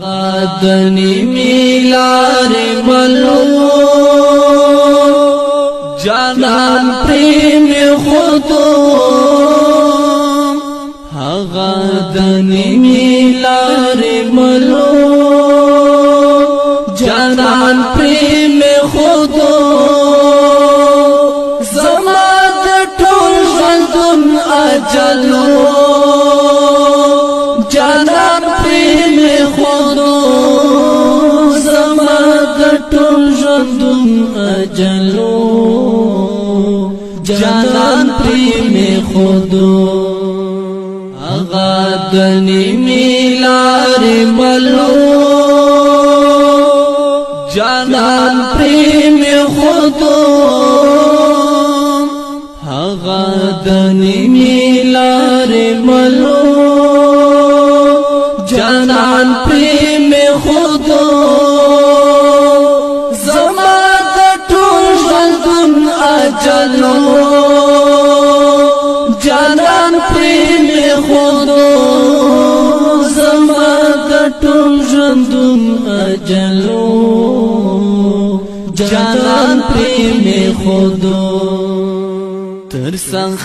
هغه د نیمې لارې ملو، جانان پرې مې خودو. هغه د نیمې لارې ملو، جانان پرې مې خودو. زما د ټول ژوندون اجلو، جانان پرې مې خودو. زما د ټول ژوندون اجلو، جانان پرې مې خودو. هغه د نیمې لارې ملو، جانان پرې مې خودو. هغه د نیمې لارې ملو، جانان پرې مې خودو. زما د ټول ژوندون اجلو، جانان پرې مې خودو. زما د ټول ژوندون اجلو، جانان پرې مې خودو. تر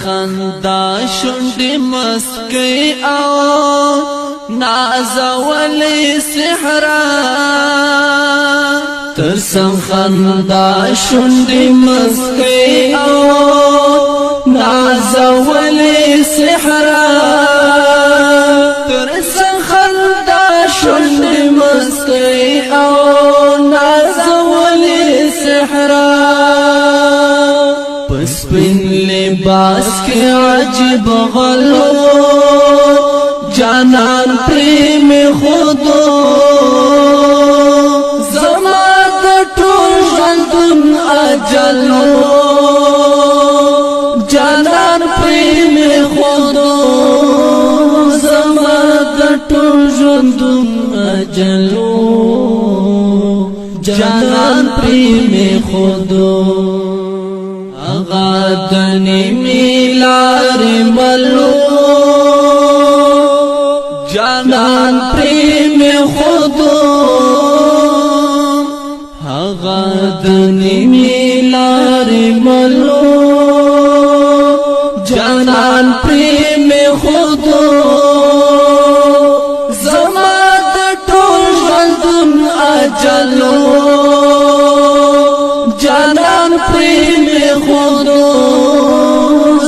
خندا شونډې مسکی او نازولې سحرا، تر خندا شونډې مسکی او نازولې سحرا، تر خندا شونډې مسکی او نازولې سحرا. پسپین لباس کې عجیب غلو، جانان پرې مې خودو. زما د ټول ژوندون اجلو، جانان پرې مې خودو. زما د ټول ژوندون اجلو، جانان پرې مې خودو. هغه د نیمې لارې ملو، جانان پرې مې خودو. هغه د نیمې لارې ملو، جانان پرې مې خودو. زما د ټول ژوندون اجلو، جانان پرې مې خودو.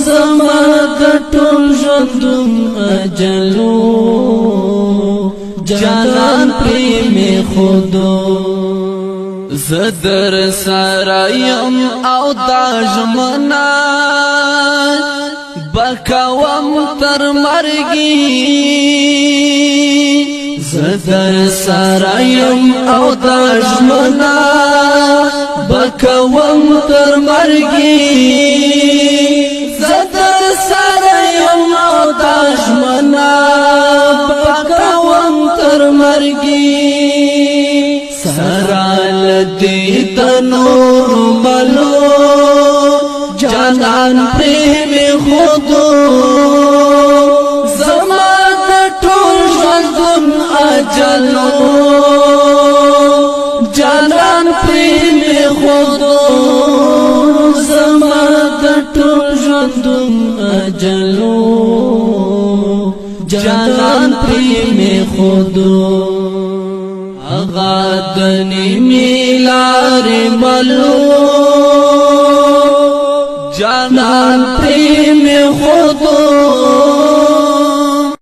زما د ټول ژوندون اجلو، جانان پرې مې خودو. زدر سره یم او دا ژمنه بکوم تر مرګي، زدر سره یم او دا ژمنه بکوم تر مرګي، زدر سره یم او دا ژمنه بکوم تر مرګي. سره لدی د نور ملو، جانان پرې مې خودو. زما د ټول ژوندون اجلو، جانان پرې مې خودو. زما د ټول ژوندون اجلو، جانان پرې مې خودو. هغه د نیمې لارې ملو، جانان پرې